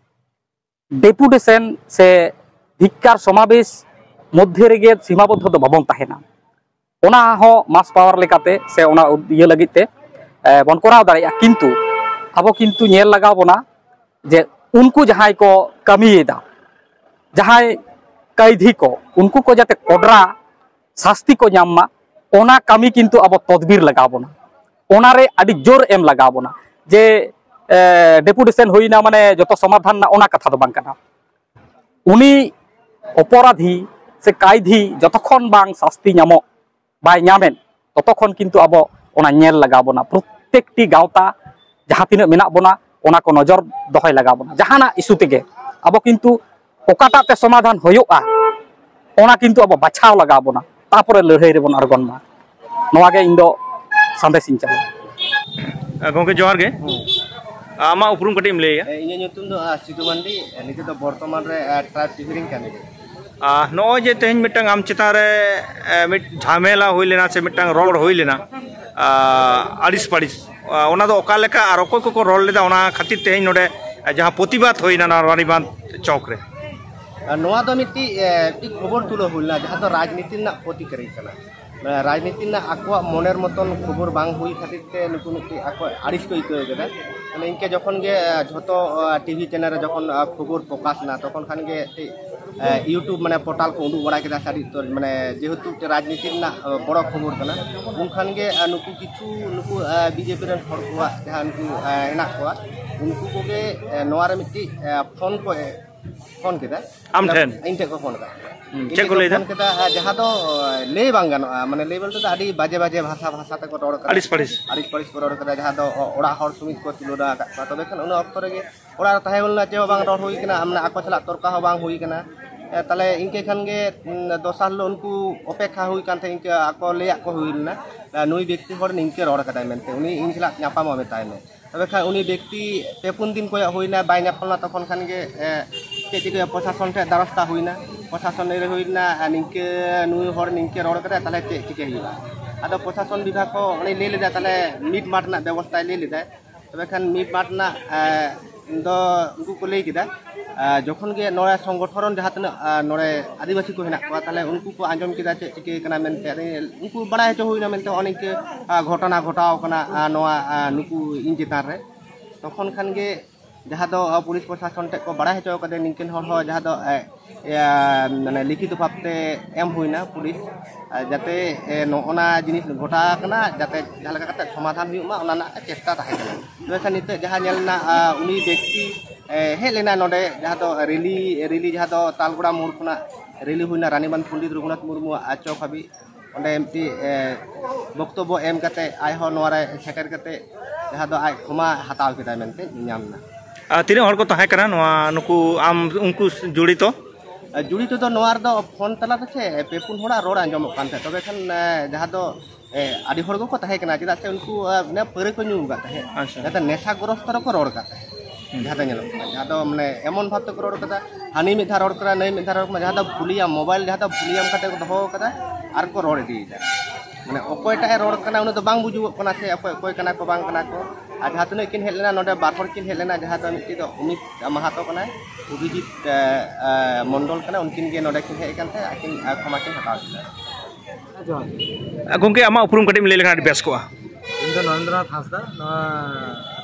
ᱰᱮᱯᱩᱴᱮᱥᱚᱱ ᱥᱮ ᱫᱷᱤᱠᱠᱟᱨ ᱥᱚᱢᱟᱵᱮᱥ ᱢᱚᱫᱽᱫᱷᱮ ᱨᱮᱜᱮ ᱥᱤᱢᱟᱵᱚᱫᱽᱫᱷᱚ ᱫᱚ ᱵᱟᱵᱚᱱ ᱛᱟᱦᱮᱱᱟ᱾ ᱚᱱᱟ ᱦᱚᱸ ᱢᱟᱥ ᱯᱟᱣᱟᱨ ᱞᱮᱠᱟᱛᱮ ᱥᱮ ᱚᱱᱟ ᱤᱭᱟᱹ ᱞᱟᱹᱜᱤᱫ ᱛᱮ, ᱮ, ᱵᱚᱱ ᱠᱚᱨᱟᱣ ᱫᱟᱲᱮᱭᱟᱜᱼᱟ, ᱠᱤᱱᱛᱩ ᱟᱵᱚ ᱠᱤᱱᱛᱩ ᱧᱮᱞ ᱞᱟᱜᱟᱣ ᱵᱚᱱᱟ ᱡᱮ ᱩᱱᱠᱩ ᱡᱟᱦᱟᱸᱭ ᱠᱚ ᱠᱟᱹᱢᱤᱭᱮᱫᱟ, ᱡᱟᱦᱟᱸᱭ ᱠᱟᱹᱭᱫᱷᱤ ᱠᱚ, ᱩᱱᱠᱩ ᱠᱚ ᱡᱟᱛᱮ ᱠᱚᱰᱨᱟ ᱥᱟᱥᱛᱤ ᱠᱚ ᱧᱟᱢ ᱢᱟ, ᱚᱱᱟ ᱠᱟᱹᱢᱤ ᱠᱤᱱᱛᱩ ᱟᱵᱚ ᱛᱚᱫᱵᱤᱨ ᱞᱟᱜᱟᱣ ᱵᱚᱱᱟ᱾ ᱚᱱᱟᱨᱮ ᱟᱹᱰᱤ ᱡᱳᱨ ᱮᱢ ᱞᱟᱜᱟᱣ ᱵᱚᱱᱟ᱾ ᱡᱮ, ᱮ, ᱰᱮᱯᱩᱴᱮᱥᱚᱱ ᱦᱩᱭᱱᱟ ᱢᱟᱱᱮ ᱡᱚᱛᱚ ᱥᱚᱢᱟᱫᱷᱟᱱ ᱮᱱᱟ, ᱚᱱᱟ ᱠᱟᱛᱷᱟ ᱫᱚ ᱵᱟᱝ ᱠᱟᱱᱟ᱾ ᱩᱱᱤ ᱚᱯᱚᱨᱟᱫᱷᱤ ᱥᱮ ᱠᱟᱭᱫᱷᱤ ᱡᱚᱛᱚᱠᱷᱚᱱ ᱵᱟᱝ ᱥᱟᱥᱛᱤ ᱧᱟᱢᱚᱜ, ᱵᱟᱭ ᱧᱟᱢᱮᱫ, ᱛᱚᱛᱚᱠᱷᱚᱱ ᱠᱤᱱᱛᱩ ᱟᱵᱚ ᱚᱱᱟ ᱧᱮᱞ ᱞᱟᱜᱟᱣ ᱵᱚᱱᱟ᱾ ᱯᱨᱚᱛᱛᱮᱠᱴᱤ ᱜᱟᱶᱛᱟ ᱡᱟᱦᱟᱸ ᱛᱤᱱᱟᱹᱜ ᱢᱮᱱᱟᱜ ᱵᱚᱱᱟ, ᱚᱱᱟ ᱠᱚ ᱱᱚᱡᱚᱨ ᱫᱚᱦᱚᱭ ᱞᱟᱜᱟᱣ ᱵᱚᱱᱟ᱾ ᱡᱟᱦᱟᱱᱟᱜ ᱤᱥᱩ ᱛᱮᱜᱮ ᱟᱵᱚ ᱠᱤᱱᱛᱩ ᱚᱠᱟᱴᱟᱜ ᱛᱮ ᱥᱚᱢᱟᱫᱷᱟᱱ ᱦᱩᱭᱩᱜᱼᱟ, ᱚᱱᱟ ᱠᱤᱱᱛᱩ ᱟᱵᱚ ᱵᱟᱪᱷᱟᱣ ᱞᱟᱜᱟᱣ ᱵᱚᱱᱟ, ᱛᱟᱯᱚᱨᱮ ᱞᱟᱹᱲᱦᱟᱹᱭ ᱨᱮᱵᱚᱱ ᱟᱬᱜᱚᱱ ᱢᱟ᱾ ᱱᱚᱣᱟ ᱜᱮ ᱤᱧ ᱫᱚ ᱥᱟᱸᱫᱮᱥ ᱤᱧ ᱪᱟᱞᱟ᱾ ᱜᱚᱢᱠᱮ, ᱡᱚᱦᱟᱨ ᱜᱮ᱾ ᱟᱢᱟᱜ ᱩᱯᱨᱩᱢ ᱠᱟᱹᱴᱤᱡ ᱮᱢ ᱞᱟᱹᱭᱟ? ᱤᱧᱟᱹᱜ ᱧᱩᱛᱩᱢ ᱫᱚ, ᱟ, ᱥᱤᱫᱷᱩ ᱢᱟᱱᱰᱤ᱾ ᱱᱤᱛᱚᱜ ᱫᱚ ᱵᱚᱨᱛᱚᱢᱟᱱ ᱨᱮ, ᱟ, ᱴᱨᱟᱭᱤᱵᱽ ᱴᱤᱵᱷᱤ ᱨᱤᱧ ᱠᱟᱹᱢᱤ ᱠᱟᱱᱟ᱾ ᱟ, ᱱᱚᱜᱼᱚᱭ ᱡᱮ ᱛᱮᱦᱮᱧ ᱢᱤᱫᱴᱟᱝ ᱟᱢ ᱪᱮᱛᱟᱱ ᱨᱮ, ᱮ, ᱢᱤᱫ ᱡᱷᱟᱢᱮᱞᱟ ᱦᱩᱭ ᱞᱮᱱᱟ ᱥᱮ ᱢᱤᱫᱴᱟᱝ ᱨᱚᱲ ᱦᱩᱭ ᱞᱮᱱᱟ, ᱟ, ᱟᱹᱲᱤᱥ ᱯᱟᱹᱲᱤᱥ, ᱚᱱᱟ ᱫᱚ ᱚᱠᱟ ᱞᱮᱠᱟ ᱟᱨ ᱚᱠᱚᱭ ᱠᱚᱠᱚ ᱨᱚᱲ ᱞᱮᱫᱟ, ᱚᱱᱟ ᱠᱷᱟᱹᱛᱤᱨ ᱛᱮᱦᱮᱧ ᱱᱚᱰᱮ ᱡᱟᱦᱟᱸ ᱯᱨᱚᱛᱤᱵᱟᱫ ᱦᱩᱭᱱᱟ ᱱᱚᱣᱟ ᱨᱟᱱᱤᱵᱟᱸᱫᱷ ᱪᱚᱠ ᱨᱮ? ᱟᱨ ᱱᱚᱣᱟ ᱫᱚ ᱢᱤᱫᱴᱤᱡ, ᱮ, ᱢᱤᱫᱴᱤᱡ ᱠᱷᱚᱵᱚᱨ ᱛᱩᱞᱟᱹᱣ ᱦᱩᱭ ᱞᱮᱱᱟ, ᱡᱟᱦᱟᱸ ᱫᱚ ᱨᱟᱡᱽᱱᱤᱛᱤ ᱨᱮᱱᱟᱜ ᱯᱨᱚᱛᱤᱠᱨᱤᱭᱟ ᱠᱟᱱᱟ᱾ ᱢᱟᱱᱮ ᱨᱟᱡᱽᱱᱤᱛᱤ ᱨᱮᱱᱟᱜ ᱟᱠᱚᱣᱟᱜ ᱢᱚᱱᱮᱨ ᱢᱚᱛᱚᱱ ᱠᱷᱚᱵᱚᱨ ᱵᱟᱝ ᱦᱩᱭ ᱠᱷᱟᱹᱛᱤᱨ ᱛᱮ ᱱᱩᱠᱩ ᱢᱤᱫᱴᱤᱡ ᱟᱠᱚ ᱟᱹᱲᱤᱥ ᱠᱚ ᱟᱹᱭᱠᱟᱹᱣ ᱠᱮᱫᱟ᱾ ᱢᱟᱱᱮ ᱤᱱᱠᱟᱹ ᱡᱚᱠᱷᱚᱱ ᱜᱮ, ᱮ, ᱡᱷᱚᱛᱚ, ᱮ, ᱴᱤᱵᱷᱤ ᱪᱮᱱᱮᱞ ᱨᱮ ᱡᱚᱠᱷᱚᱱ, ᱮ, ᱠᱷᱚᱵᱚᱨ ᱯᱨᱚᱠᱟᱥ ᱮᱱᱟ, ᱛᱚᱠᱷᱚᱱ ᱠᱷᱟᱱ ᱜᱮ ᱢᱤᱫᱴᱤᱡ, ᱮ, YouTube ᱢᱟᱱᱮ ᱯᱳᱨᱴᱟᱞ ᱠᱚ ᱩᱰᱩᱠ ᱵᱟᱲᱟ ᱠᱮᱫᱟ ᱥᱟᱹᱨᱤ ᱩᱛᱟᱹᱨ, ᱢᱟᱱᱮ ᱡᱮᱦᱮᱛᱩ ᱢᱤᱫᱴᱤᱡ ᱨᱟᱡᱽᱱᱤᱛᱤ ᱨᱮᱱᱟᱜ, ᱮ, ᱵᱚᱲᱚ ᱠᱷᱚᱵᱚᱨ ᱠᱟᱱᱟ᱾ ᱩᱱ ᱠᱷᱟᱱ ᱜᱮ, ᱮ, ᱱᱩᱠᱩ ᱠᱤᱪᱷᱩ ᱱᱩᱠᱩ, ᱮ, ᱵᱤᱡᱮᱯᱤ ᱨᱮᱱ ᱦᱚᱲ ᱠᱚᱣᱟᱜ ᱡᱟᱦᱟᱸ ᱱᱩᱠᱩ, ᱮ, ᱦᱮᱱᱟᱜ ᱠᱚᱣᱟ, ᱩᱱᱠᱩ ᱠᱚᱜᱮ, ᱮ, ᱱᱚᱣᱟ ᱨᱮ ᱢᱤᱫᱴᱤᱡ, ᱮ, ᱯᱷᱳᱱ ᱠᱚ, ᱮ, ᱯᱷᱳᱱ ᱠᱮᱫᱟ᱾ ᱟᱢ ᱴᱷᱮᱱ? ᱤᱧ ᱴᱷᱮᱱ ᱠᱚ ᱯᱷᱳᱱ ᱠᱟᱫᱟ᱾ ᱦᱩᱸ, ᱤᱧ ᱪᱮᱫ ᱴᱷᱮᱱ ᱠᱚ ᱞᱟᱹᱭ ᱮᱫᱟ? ᱯᱷᱳᱱ ᱠᱮᱫᱟ, ᱮ, ᱡᱟᱦᱟᱸ ᱫᱚ, ᱮ, ᱞᱟᱹᱭ ᱵᱟᱝ ᱜᱟᱱᱚᱜᱼᱟ, ᱢᱟᱱᱮ ᱞᱟᱹᱭ ᱵᱚᱞᱛᱮ ᱫᱚ ᱟᱹᱰᱤ ᱵᱟᱡᱮ ᱵᱟᱡᱮ ᱵᱷᱟᱥᱟ, ᱵᱷᱟᱥᱟ ᱛᱮᱠᱚ ᱨᱚᱲ ᱠᱟᱫᱟ᱾ ᱟᱹᱲᱤᱥ ᱯᱟᱹᱲᱤᱥ᱾ ᱟᱹᱲᱤᱥ ᱯᱟᱹᱲᱤᱥ ᱠᱚ ᱨᱚᱲ ᱠᱟᱫᱟ, ᱡᱟᱦᱟᱸ ᱫᱚ ᱚ-, ᱚᱲᱟᱜ ᱦᱚᱲ ᱥᱩᱢᱤᱛ ᱠᱚ ᱛᱩᱞᱟᱹᱣ ᱟᱠᱟᱫ ᱠᱚᱣᱟ᱾ ᱛᱚᱵᱮ ᱠᱷᱟᱱ ᱩᱱᱟᱹᱜ ᱚᱠᱛᱚ ᱨᱮᱜᱮ ᱚᱲᱟᱜ ᱨᱮ ᱛᱟᱦᱮᱸ ᱦᱩᱭ ᱞᱮᱱᱟ, ᱪᱮᱫ ᱦᱚᱸ ᱵᱟᱝ ᱨᱚᱲ ᱦᱩᱭ ᱠᱟᱱᱟ, ᱢᱟᱱᱮ ᱟᱠᱚ ᱥᱟᱞᱟᱜ ᱛᱚᱨᱠᱟ ᱦᱚᱸ ᱵᱟᱝ ᱦᱩᱭ ᱠᱟᱱᱟ᱾ ᱮ, ᱛᱟᱦᱞᱮ ᱤᱱᱠᱟᱹ ᱠᱷᱟᱱ ᱜᱮ, ᱩᱸ, ᱫᱚᱥᱟᱨ ᱦᱤᱞᱳᱜ ᱩᱱᱠᱩ ᱚᱯᱮᱠᱠᱷᱟ ᱦᱩᱭ ᱠᱟᱱ ᱛᱟᱦᱮᱸᱫ, ᱤᱱᱠᱟᱹ ᱟᱠᱚ ᱞᱟᱹᱭᱟᱫ ᱠᱚ ᱦᱩᱭ ᱞᱮᱱᱟ, ᱮ, ᱱᱩᱭ ᱵᱮᱠᱛᱤ ᱦᱚᱲ ᱱᱤᱝᱠᱟᱹ ᱨᱚᱲ ᱠᱟᱫᱟᱭ ᱢᱮᱱᱛᱮ, ᱩᱱᱤ ᱤᱧ ᱥᱟᱞᱟᱜ ᱧᱟᱯᱟᱢᱚᱜ ᱢᱮᱛᱟᱭ ᱢᱮ᱾ ᱛᱚᱵᱮ ᱠᱷᱟᱱ ᱩᱱᱤ ᱵᱮᱠᱛᱤ ᱯᱮ ᱯᱩᱱ ᱫᱤᱱ ᱠᱚᱭᱚᱜ ᱦᱩᱭᱱᱟ, ᱵᱟᱭ ᱧᱟᱯᱟᱢ ᱞᱮᱱᱟ᱾ ᱛᱚᱠᱷᱚᱱ ᱠᱷᱟᱱ ᱜᱮ, ᱮ, ᱪᱮᱫ ᱪᱤᱠᱟᱹ ᱯᱨᱚᱥᱟᱥᱚᱱ ᱴᱷᱮᱱ ᱫᱟᱨᱚᱥᱛᱟ ᱦᱩᱭᱱᱟ, ᱯᱨᱚᱥᱟᱥᱚᱱ ᱞᱟᱹᱭ ᱦᱩᱭᱱᱟ, ᱮ, ᱱᱤᱝᱠᱟᱹ ᱱᱩᱭ ᱦᱚᱲ ᱱᱤᱝᱠᱟᱹ ᱨᱚᱲ ᱠᱟᱫᱟᱭ, ᱛᱟᱦᱞᱮ ᱪᱮᱫ ᱪᱤᱠᱟᱹ ᱦᱩᱭᱩᱜᱼᱟ? ᱟᱫᱚ ᱯᱨᱚᱥᱟᱥᱚᱱ ᱵᱤᱵᱷᱟᱜᱽ ᱦᱚᱸ ᱩᱱᱤ ᱞᱟᱹᱭ ᱞᱮᱫᱟ, ᱛᱟᱦᱞᱮ ᱢᱤᱴ ᱢᱟᱴ ᱨᱮᱱᱟᱜ ᱵᱮᱵᱚᱥᱛᱷᱟᱭ ᱞᱟᱹᱭ ᱞᱮᱫᱟ᱾ ᱛᱚᱵᱮ ᱠᱷᱟᱱ ᱢᱤᱫ ᱵᱟᱨ ᱨᱮᱱᱟᱜ, ᱮ, ᱫᱚ ᱩᱱᱠᱩ ᱠᱚ ᱞᱟᱹᱭ ᱠᱮᱫᱟ, ᱮ, ᱡᱚᱠᱷᱚᱱ ᱜᱮ ᱱᱚᱰᱮ ᱥᱚᱝᱜᱚᱴᱷᱚᱱ ᱡᱟᱦᱟᱸ ᱛᱤᱱᱟᱹᱜ, ᱮ, ᱱᱚᱰᱮ ᱟᱹᱫᱤᱵᱟᱹᱥᱤ ᱠᱚ ᱦᱮᱱᱟᱜ ᱠᱚᱣᱟ, ᱛᱟᱦᱞᱮ ᱩᱱᱠᱩ ᱠᱚ ᱟᱸᱡᱚᱢ ᱠᱮᱫᱟ ᱪᱮᱫ ᱪᱤᱠᱟᱹ ᱠᱟᱱᱟ ᱢᱮᱱᱛᱮ, ᱟᱫᱚ ᱩᱱᱠᱩ ᱵᱟᱲᱟᱭ ᱦᱚᱪᱚ ᱦᱩᱭᱱᱟ ᱢᱮᱱᱛᱮ ᱱᱚᱜᱼᱚ ᱱᱤᱝᱠᱟᱹ, ᱮ, ᱜᱷᱚᱴᱚᱱᱟ ᱜᱷᱚᱴᱟᱣ ᱠᱟᱱᱟ, ᱮ, ᱱᱚᱣᱟ, ᱮ, ᱱᱩᱠᱩ ᱤᱧ ᱪᱮᱛᱟᱱ ᱨᱮ᱾ ᱛᱚᱠᱷᱚᱱ ᱠᱷᱟᱱ ᱜᱮ ᱡᱟᱦᱟᱸ ᱫᱚ, ᱮ, ᱯᱩᱞᱤᱥ ᱯᱨᱚᱥᱟᱥᱚᱱ ᱴᱷᱮᱱ ᱠᱚ ᱵᱟᱲᱟᱭ ᱦᱚᱪᱚ ᱠᱟᱫᱮᱭᱟ ᱱᱤᱝᱠᱟᱹᱱ ᱦᱚᱲ ᱦᱚᱸ, ᱡᱟᱦᱟᱸ ᱫᱚ, ᱮ, ᱤᱭᱟᱹ, ᱢᱟᱱᱮ ᱞᱤᱠᱷᱤᱛ ᱵᱷᱟᱵᱽ ᱛᱮ ᱮᱢ ᱦᱩᱭᱱᱟ ᱯᱩᱞᱤᱥ, ᱟᱨ ᱡᱟᱛᱮ, ᱮ, ᱱᱚᱜᱼᱚ ᱱᱟ ᱡᱤᱱᱤᱥ ᱜᱷᱚᱴᱟᱣ ᱟᱠᱟᱱᱟ, ᱡᱟᱛᱮ ᱡᱟᱦᱟᱸ ᱞᱮᱠᱟ ᱠᱟᱛᱮ ᱥᱚᱢᱟᱫᱷᱟᱱ ᱦᱩᱭᱩᱜ ᱢᱟ, ᱚᱱᱟ ᱨᱮᱱᱟᱜ ᱪᱮᱥᱴᱟ ᱛᱟᱦᱮᱸ ᱠᱟᱱᱟ᱾ ᱢᱮᱱᱠᱷᱟᱱ ᱱᱤᱛᱚᱜ ᱡᱟᱦᱟᱸ ᱧᱮᱞ ᱮᱱᱟ, ᱟ, ᱩᱱᱤ ᱵᱮᱠᱛᱤ, ᱮ, ᱦᱮᱡ ᱞᱮᱱᱟ ᱱᱚᱰᱮ, ᱡᱟᱦᱟᱸ ᱫᱚ ᱨᱮᱞᱤ, ᱨᱮᱞᱤ ᱡᱟᱦᱟᱸ ᱫᱚ ᱛᱟᱞᱜᱚᱲᱟ ᱢᱳᱲ ᱠᱷᱚᱱᱟᱜ ᱨᱮᱞᱤ ᱦᱩᱭᱱᱟ ᱨᱟᱱᱤᱵᱟᱸᱫᱷ ᱯᱚᱱᱰᱤᱛ ᱨᱚᱜᱷᱩᱱᱟᱛᱷ ᱢᱩᱨᱢᱩᱣᱟᱜ ᱪᱚᱠ ᱦᱟᱹᱵᱤᱡ᱾ ᱚᱸᱰᱮ ᱢᱤᱫᱴᱤᱡ, ᱮ, ᱵᱚᱠᱛᱚᱵᱵᱚ ᱮᱢ ᱠᱟᱛᱮ, ᱟᱡ ᱦᱚᱸ ᱱᱚᱣᱟ ᱨᱮ ᱥᱮᱴᱮᱨ ᱠᱟᱛᱮ, ᱡᱟᱦᱟᱸ ᱫᱚ ᱟᱡ ᱠᱷᱚᱢᱟ ᱦᱟᱛᱟᱣ ᱠᱮᱫᱟᱭ ᱢᱮᱱᱛᱮ ᱧᱟᱢ ᱮᱱᱟ᱾ ᱟᱨ ᱛᱤᱱᱟᱹᱜ ᱦᱚᱲ ᱠᱚ ᱛᱟᱦᱮᱸ ᱠᱟᱱᱟ ᱱᱚᱣᱟ, ᱱᱩᱠᱩ ᱟᱢ, ᱩᱱᱠᱩ ᱡᱚᱲᱤᱛᱚ? ᱟᱨ ᱡᱩᱲᱤ ᱛᱮᱫᱚ ᱱᱚᱣᱟ ᱨᱮᱫᱚ ᱯᱷᱳᱱ ᱛᱟᱞᱟ ᱛᱮᱥᱮ ᱯᱮ ᱯᱩᱱ ᱦᱚᱲᱟᱜ ᱨᱚᱲ ᱟᱸᱡᱚᱢᱚᱜ ᱠᱟᱱ ᱛᱟᱦᱮᱸᱫ᱾ ᱛᱚᱵᱮ ᱠᱷᱟᱱ, ᱮ, ᱡᱟᱦᱟᱸ ᱫᱚ, ᱮ, ᱟᱹᱰᱤ ᱦᱚᱲ ᱜᱮᱠᱚ ᱛᱟᱦᱮᱸ ᱠᱟᱱᱟ, ᱪᱮᱫᱟᱜ ᱥᱮ ᱩᱱᱠᱩ, ᱮ, ᱚᱱᱮ ᱯᱟᱹᱣᱨᱟᱹ ᱠᱚ ᱧᱩ ᱟᱠᱟᱫ ᱛᱟᱦᱮᱸᱫ᱾ ᱟᱪᱪᱷᱟ᱾ ᱡᱟᱦᱟᱸ ᱫᱚ ᱱᱮᱥᱟ ᱜᱨᱚᱥᱛᱚ ᱨᱮᱠᱚ ᱨᱚᱲ ᱟᱠᱟᱫ ᱛᱟᱦᱮᱸᱫ᱾ ᱦᱩᱸ᱾ ᱡᱟᱦᱟᱸ ᱫᱚ ᱧᱮᱞᱚᱜ ᱠᱟᱱᱟ, ᱡᱟᱦᱟᱸ ᱫᱚ ᱢᱟᱱᱮ ᱮᱢᱚᱱ ᱵᱷᱟᱵᱽ ᱛᱮᱠᱚ ᱨᱚᱲ ᱠᱟᱫᱟ, ᱦᱟᱹᱱᱤ ᱢᱤᱫ ᱫᱷᱟᱣ ᱨᱚᱲ ᱠᱟᱱᱟ, ᱱᱟᱹᱭ ᱢᱤᱫ ᱫᱷᱟᱣ ᱨᱚᱲ ᱠᱟᱱᱟ, ᱡᱟᱦᱟᱸ ᱫᱚ ᱵᱷᱚᱞᱤᱭᱟᱢ, ᱢᱳᱵᱟᱭᱤᱞ ᱡᱟᱦᱟᱸ ᱫᱚ ᱵᱷᱚᱞᱤᱭᱟᱢ ᱠᱟᱛᱮ ᱠᱚ ᱫᱚᱦᱚ ᱟᱠᱟᱫᱟ ᱟᱨ ᱠᱚ ᱨᱚᱲ ᱤᱫᱤᱭᱮᱫᱟ᱾ ᱢᱟᱱᱮ ᱚᱠᱚᱭᱴᱟᱜ ᱮ ᱨᱚᱲ ᱠᱟᱱᱟ ᱩᱱᱤ ᱫᱚ ᱵᱟᱝ ᱵᱩᱡᱩᱜᱚᱜ ᱠᱟᱱᱟ ᱥᱮ ᱚᱠᱚᱭ ᱚᱠᱚᱭ ᱠᱟᱱᱟ ᱠᱚ ᱵᱟᱝ ᱠᱟᱱᱟ ᱠᱚ᱾ ᱟᱨ ᱡᱟᱦᱟᱸ ᱛᱤᱱᱟᱹᱜ ᱠᱤᱱ ᱦᱮᱡ ᱞᱮᱱᱟ, ᱱᱚᱰᱮ ᱵᱟᱨ ᱦᱚᱲ ᱠᱤᱱ ᱦᱮᱡ ᱞᱮᱱᱟ, ᱡᱟᱦᱟᱸ ᱫᱚ ᱢᱤᱫᱴᱤᱡ ᱫᱚ ᱚᱢᱤᱛ ᱢᱟᱦᱟᱛᱚ ᱠᱟᱱᱟᱭ, ᱚᱵᱷᱤᱡᱤᱛ, ᱮ, ᱮ, ᱢᱚᱱᱰᱚᱞ ᱠᱟᱱᱟᱭ, ᱩᱱᱠᱤᱱ ᱜᱮ ᱱᱚᱰᱮ ᱠᱤᱱ ᱦᱮᱡ ᱟᱠᱟᱱ ᱛᱟᱦᱮᱸᱫ, ᱟᱹᱠᱤᱱ, ᱮ, ᱠᱷᱚᱢᱟ ᱠᱤᱱ ᱦᱟᱛᱟᱣ ᱠᱮᱫᱟ᱾ ᱡᱚᱦᱟᱨ᱾ ᱜᱚᱢᱠᱮ, ᱟᱢᱟᱜ ᱩᱯᱨᱩᱢ ᱠᱟᱹᱴᱤᱡ ᱮᱢ ᱞᱟᱹᱭ ᱞᱮᱠᱷᱟᱱ ᱟᱹᱰᱤ ᱵᱮᱥ ᱠᱚᱜᱼᱟ᱾ ᱤᱧ ᱫᱚ ᱱᱚᱨᱮᱱᱫᱨᱚᱱᱟᱛᱷ ᱦᱟᱸᱥᱫᱟ, ᱱᱚᱣᱟ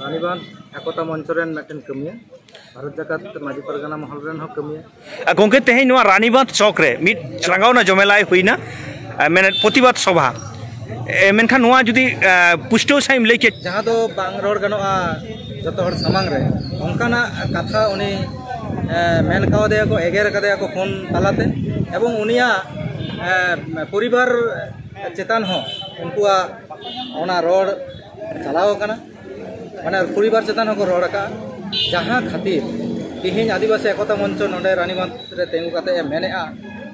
ᱨᱟᱱᱤᱵᱟᱸᱫᱷ ᱮᱠᱚᱛᱟ ᱢᱚᱧᱪᱚ ᱨᱮᱱ ᱢᱤᱫᱴᱮᱱ ᱠᱟᱹᱢᱤᱭᱟᱹ, ᱵᱷᱟᱨᱚᱛ ᱡᱟᱠᱟᱛ ᱢᱟᱹᱡᱷᱤ ᱯᱟᱨᱜᱟᱱᱟ ᱢᱚᱦᱚᱞ ᱨᱮᱱ ᱦᱚᱸ ᱠᱟᱹᱢᱤᱭᱟᱹ᱾ ᱟᱨ ᱜᱚᱢᱠᱮ, ᱛᱮᱦᱮᱧ ᱱᱚᱣᱟ ᱨᱟᱱᱤᱵᱟᱸᱫᱷ ᱪᱚᱠ ᱨᱮ ᱢᱤᱫ ᱨᱟᱸᱜᱟᱣᱱᱟ ᱡᱚᱢᱮᱞᱟᱭ ᱦᱩᱭᱱᱟ, ᱟᱨ ᱢᱮᱱᱮᱫ ᱯᱨᱚᱛᱤᱵᱟᱫ ᱥᱚᱵᱷᱟ᱾ ᱮ, ᱢᱮᱱᱠᱷᱟᱱ ᱱᱚᱣᱟ ᱡᱩᱫᱤ, ᱮ, ᱯᱩᱥᱴᱟᱹᱣ ᱥᱟᱺᱦᱤᱡ ᱮᱢ ᱞᱟᱹᱭ ᱠᱮᱭᱟ᱾ ᱡᱟᱦᱟᱸ ᱫᱚ ᱵᱟᱝ ᱨᱚᱲ ᱜᱟᱱᱚᱜᱼᱟ ᱡᱚᱛᱚ ᱦᱚᱲ ᱥᱟᱢᱟᱝ ᱨᱮ, ᱚᱱᱠᱟᱱᱟᱜ ᱠᱟᱛᱷᱟ ᱩᱱᱤ, ᱮ, ᱢᱮᱱ ᱠᱟᱣᱫᱮᱭᱟ ᱠᱚ, ᱮᱜᱮᱨ ᱠᱟᱫᱮᱭᱟ ᱠᱚ ᱯᱷᱳᱱ ᱛᱟᱞᱟᱛᱮ, ᱮᱵᱚᱝ ᱩᱱᱤᱭᱟᱜ, ᱮ, ᱯᱚᱨᱤᱵᱟᱨ ᱪᱮᱛᱟᱱ ᱦᱚᱸ ᱩᱱᱠᱩᱣᱟᱜ ᱚᱱᱟ ᱨᱚᱲ ᱪᱟᱞᱟᱣ ᱟᱠᱟᱱᱟ᱾ ᱢᱟᱱᱮ ᱯᱚᱨᱤᱵᱟᱨ ᱪᱮᱛᱟᱱ ᱦᱚᱸᱠᱚ ᱨᱚᱲ ᱟᱠᱟᱫᱼᱟ, ᱡᱟᱦᱟᱸ ᱠᱷᱟᱹᱛᱤᱨ ᱛᱮᱦᱮᱧ ᱟᱹᱫᱤᱵᱟᱹᱥᱤ ᱮᱠᱚᱛᱟ ᱢᱚᱧᱪᱚ ᱱᱚᱰᱮ ᱨᱟᱱᱤᱵᱟᱸᱫᱷ ᱨᱮ ᱛᱤᱸᱜᱩ ᱠᱟᱛᱮ ᱮ ᱢᱮᱱᱮᱫᱼᱟ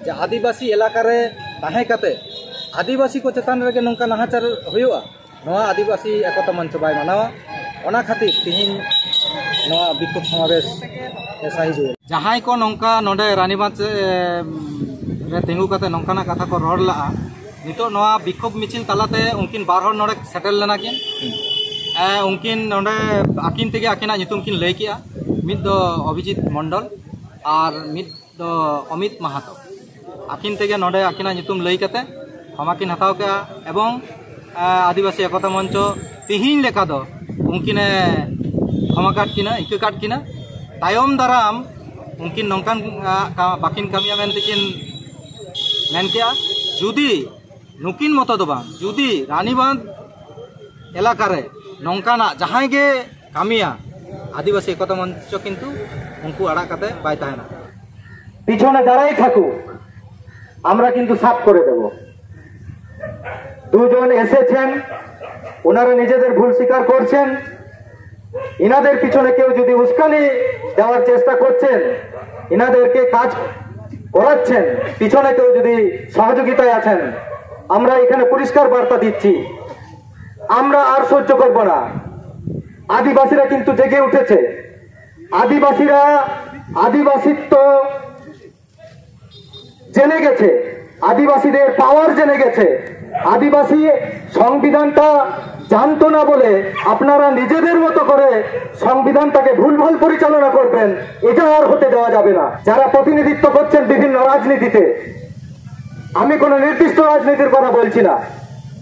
ᱡᱮ ᱟᱹᱫᱤᱵᱟᱹᱥᱤ ᱮᱞᱟᱠᱟ ᱨᱮ ᱛᱟᱦᱮᱸ ᱠᱟᱛᱮ ᱟᱹᱫᱤᱵᱟᱹᱥᱤ ᱠᱚ ᱪᱮᱛᱟᱱ ᱨᱮᱜᱮ ᱱᱚᱝᱠᱟ ᱱᱟᱦᱟᱪᱟᱨ ᱦᱩᱭᱩᱜᱼᱟ, ᱱᱚᱣᱟ ᱟᱹᱫᱤᱵᱟᱹᱥᱤ ᱮᱠᱚᱛᱟ ᱢᱚᱧᱪᱚ ᱵᱟᱭ ᱢᱟᱱᱟᱣᱟ᱾ ᱚᱱᱟ ᱠᱷᱟᱹᱛᱤᱨ ᱛᱮᱦᱮᱧ ᱱᱚᱣᱟ ᱵᱤᱠᱠᱷᱳᱵ ᱥᱚᱢᱟᱵᱮᱥ ᱮ ᱥᱟᱹᱦᱤᱡᱩᱜᱼᱟ᱾ ᱡᱟᱦᱟᱸᱭ ᱠᱚ ᱱᱚᱝᱠᱟ ᱱᱚᱰᱮ ᱨᱟᱱᱤᱵᱟᱸᱫᱷ ᱨᱮ ᱛᱤᱸᱜᱩ ᱠᱟᱛᱮ ᱱᱚᱝᱠᱟᱱᱟᱜ ᱠᱟᱛᱷᱟ ᱠᱚ ᱨᱚᱲ ᱞᱟᱜᱼᱟ, ᱱᱤᱛᱚᱜ ᱱᱚᱣᱟ ᱵᱤᱠᱠᱷᱳᱵ ᱢᱤᱪᱷᱤᱞ ᱛᱟᱞᱟᱛᱮ ᱩᱱᱠᱤᱱ ᱵᱟᱨ ᱦᱚᱲ ᱱᱚᱰᱮ ᱥᱮᱴᱮᱨ ᱞᱮᱱᱟ ᱠᱤᱱ᱾ ᱮ, ᱩᱱᱠᱤᱱ ᱱᱚᱰᱮ ᱟᱹᱠᱤᱱ ᱛᱮᱜᱮ ᱟᱹᱠᱤᱱᱟᱜ ᱧᱩᱛᱩᱢ ᱠᱤᱱ ᱞᱟᱹᱭ ᱠᱮᱜᱼᱟ, ᱢᱤᱫ ᱫᱚ ᱚᱵᱷᱤᱡᱤᱛ ᱢᱚᱱᱰᱚᱞ ᱟᱨ ᱢᱤᱫ ᱫᱚ ᱚᱢᱤᱛ ᱢᱟᱦᱟᱛᱚ᱾ ᱟᱹᱠᱤᱱ ᱛᱮᱜᱮ ᱱᱚᱰᱮ ᱟᱹᱠᱤᱱᱟᱜ ᱧᱩᱛᱩᱢ ᱞᱟᱹᱭ ᱠᱟᱛᱮ ᱠᱷᱚᱢᱟ ᱠᱤᱱ ᱦᱟᱛᱟᱣ ᱠᱮᱜᱼᱟ ᱮᱵᱚᱝ, ᱮ, ᱟᱹᱫᱤᱵᱟᱹᱥᱤ ᱮᱠᱚᱛᱟ ᱢᱚᱧᱪᱚ ᱛᱤᱦᱤᱧ ᱞᱮᱠᱟ ᱫᱚ ᱩᱱᱠᱤᱱᱮ ᱠᱷᱚᱢᱟ ᱠᱟᱫ ᱠᱤᱱᱟ, ᱤᱠᱟᱹ ᱠᱟᱫ ᱠᱤᱱᱟ᱾ ᱛᱟᱭᱚᱢ ᱫᱟᱨᱟᱢ ᱩᱱᱠᱤᱱ ᱱᱚᱝᱠᱟᱱ, ᱮ, ᱠᱟ-, ᱵᱟᱹᱠᱤᱱ ᱠᱟᱹᱢᱤᱭᱟ ᱢᱮᱱᱛᱮ ᱠᱤᱱ ᱢᱮᱱ ᱠᱮᱜᱼᱟ᱾ ᱡᱩᱫᱤ ᱱᱩᱠᱤᱱ ᱢᱚᱛᱚ ᱫᱚ ᱵᱟᱝ, ᱡᱩᱫᱤ ᱨᱟᱱᱤᱵᱟᱸᱫᱷ ᱮᱞᱟᱠᱟ ᱨᱮ ᱱᱚᱝᱠᱟᱱᱟᱜ ᱡᱟᱦᱟᱸᱭ ᱜᱮ ᱠᱟᱹᱢᱤᱭᱟ, ᱟᱹᱫᱤᱵᱟᱹᱥᱤ ᱮᱠᱚᱛᱟ ᱢᱚᱧᱪᱚ ᱠᱤᱱᱛᱩ ᱩᱱᱠᱩ ᱟᱲᱟᱜ ᱠᱟᱛᱮ ᱵᱟᱭ ᱛᱟᱦᱮᱱᱟ। পিছনে যারাই থাকুক, আমরা কিন্তু সাফ করে দেব। দুজন এসেছেন, ওনারা নিজেদের ভুল স্বীকার করছেন। ইনাদের পিছনে কেউ যদি উস্কানি দেওয়ার চেষ্টা করছেন, ইনাদেরকে কাজ করাচ্ছেন, পিছনে কেউ যদি সহযোগিতায় আছেন, আমরা এখানে পরিষ্কার বার্তা দিচ্ছি, আমরা আর সহ্য করব না। আদিবাসীরা কিন্তু জেগে উঠেছে। আদিবাসীরা আদিবাসিত্ব জেনে গেছে, আদিবাসীদের পাওয়ার জেনে গেছে। আদিবাসী সংবিধানটা জানতো না বলে আপনারা নিজেদের মতো করে সংবিধানটাকে ভুলভাল পরিচালনা করবেন, এটা আর হতে দেওয়া যাবে না। যারা প্রতিনিধিত্ব করছেন বিভিন্ন রাজনীতিতে, আমি কোনো নির্দিষ্ট রাজনীতির কথা বলছি না,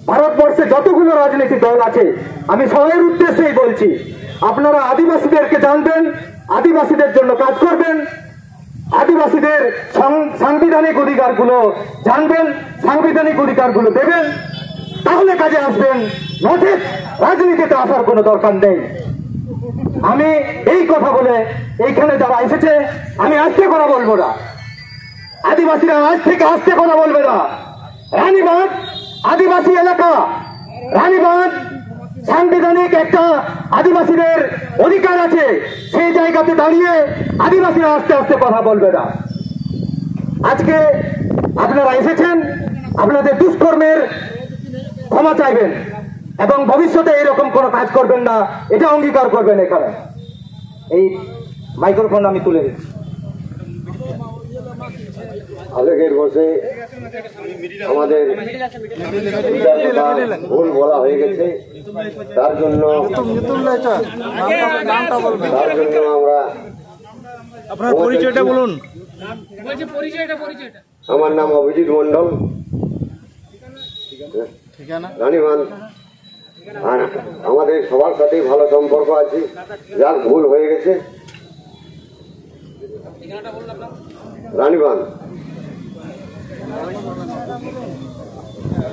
ভারতবর্ষে যতগুলো রাজনীতি দল আছে, আমি সবার উদ্দেশ্যেই বলছি, আপনারা আদিবাসীদেরকে জানবেন, আদিবাসীদের জন্য কাজ করবেন, আদিবাসীদের সং- সাংবিধানিক অধিকারগুলো জানবেন, সাংবিধানিক অধিকারগুলো দেবেন, তাহলে কাজে আসবেন, নচেত রাজনীতিতে আসার কোনো দরকার নেই। আমি এই কথা বলে এইখানে যারা এসেছে, আমি আস্তে কথা বলবো না, আদিবাসীরা আজ থেকে আস্তে কথা বলবে না। রানীবাঁধ আদিবাসী এলাকা, রানীবাঁধ সাংবিধানিক একটা আদিবাসীদের অধিকার আছে, সেই জায়গাতে দাঁড়িয়ে আদিবাসীরা আস্তে আস্তে কথা বলবে না। আজকে আপনারা এসেছেন, আপনাদের দুষ্কর্মের ক্ষমা চাইবেন এবং ভবিষ্যতে এরকম কোনো কাজ করবেন না, এটা অঙ্গীকার করবেন। এখানে এই মাইক্রোফোন আমি তুলে দিচ্ছি। আবেগের বশে আমাদের ভুল বলা হয়ে গেছে, তার জন্য তার জন্য আমরা আপনার পরিচয়টা বলুন। আমার নাম অভিজিৎ মণ্ডল। ঠিকানা? রানীবাঁধ। আর আমাদের সবার সাথেই ভালো সম্পর্ক আছে, যার ভুল হয়ে গেছে। রানীবাঁধ।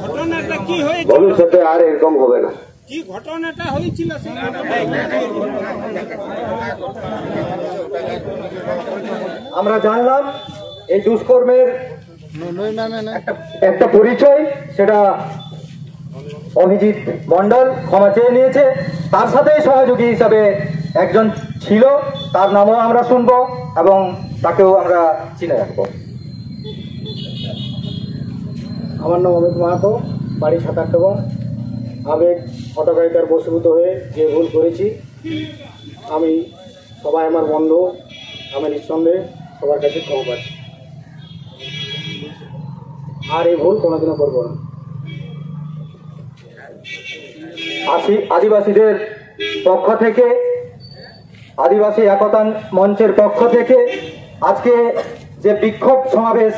ঘটনাটা কি হয়েছিল? ভবিষ্যতে আর এরকম হবে না। কি ঘটনাটা হয়েছিল সেই ঘটনা? আমরা জানলাম এই দুষ্কর্মের একটা পরিচয়, সেটা অভিজিৎ মণ্ডল ক্ষমা চেয়ে নিয়েছে। তার সাথে সহযোগী হিসাবে একজন ছিল, তার নামও আমরা শুনবো এবং তাকেও আমরা চিনে রাখবো। আমার নাম অমিত মাহাতো, বাড়ি ছাতারডোবা। আবেগ হঠকারিতার বশীভূত হয়ে যে ভুল করেছি, আমি, সবাই আমার বন্ধু, আমি নিঃসন্দেহে সবার কাছে ক্ষমা পাচ্ছি। আর এই ভুল কোনোদিনও করবো না। আদি- আদিবাসীদের পক্ষ থেকে, আদিবাসী একতা মঞ্চের পক্ষ থেকে আজকে যে বিক্ষোভ সমাবেশ